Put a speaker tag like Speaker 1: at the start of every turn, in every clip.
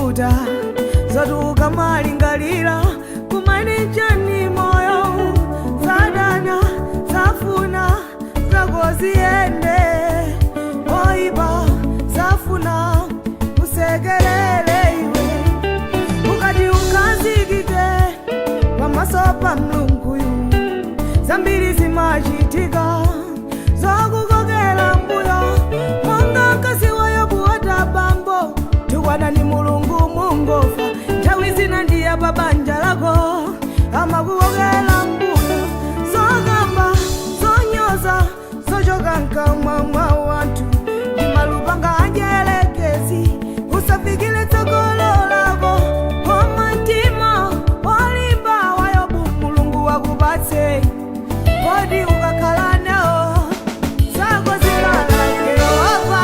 Speaker 1: Zovuta zotuka malingalira kumanijani moyo zadana zafuna zakoziyende oiba zafuna usekelele iwe ukati ukazikike pamaso pa Mlunguyu zambiri zimachitika zokukokela mbuyo monga mkazi wa Yobu watabambo tukwana ni Mulungu mungofa nthawi zina ndiya pa banja lako amakukokela mbuyo zokamba zonyoza zochoka mkamwa mwa wanthu ndi malupanga anjelekezi usafikile tsogolo lako koma mtima wolimba wa Yobu Mulungu wakupatse kodi ukakhala nawo zako zilalake Yehova.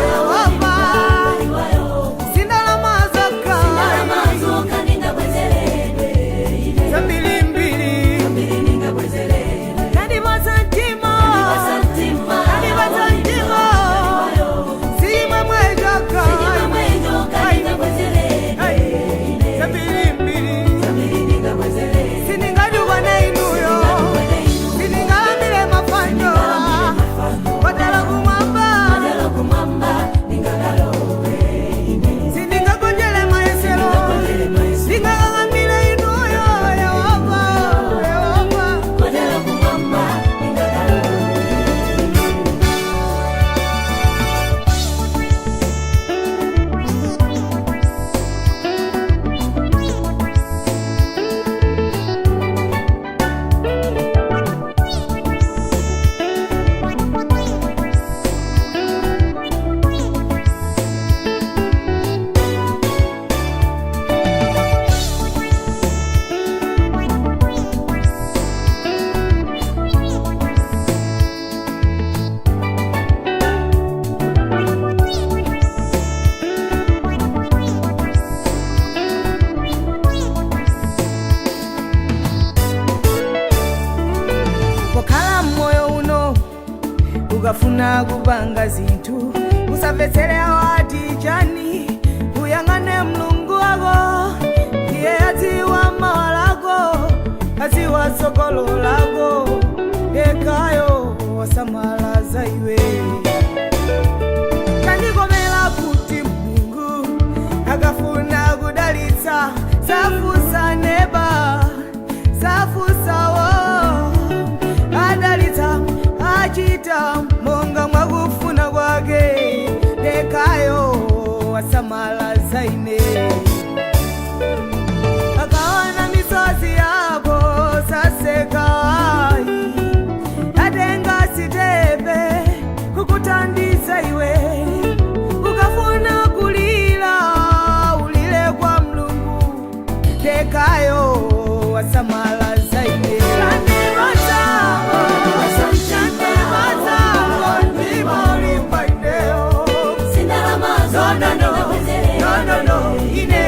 Speaker 1: Yehova, sindalama zokha zambilimbili nandipatsa mtima, nandipatsa mtima simwemwe chokha zambilimbili sindingatukwane inuyo sindingalamile mafano kotela kumwamba sindingagonjele mayesero sindingakamile inuyo Yehova, Yehova. Pokhala mmoyo uno ukafuna kupanga zinthu usamvetsere awati chani uyang'ane Mlungu wako iye adziwa mawa lako adziwa tsogolo lako yekhayo wasamala za iwe. Chandikomera kuti Mulungu akafuna kudalitsa safusa neba safusawo adalitsa achita monga mwakufuna kwake lekayo wasamala zaine akaona misozi yako saseka atenga sitepe kukuthandiza iwe ukafuna kulira ulile kwa Mlungu lekayo wasamala zaine. No, no, no, no, no, ine.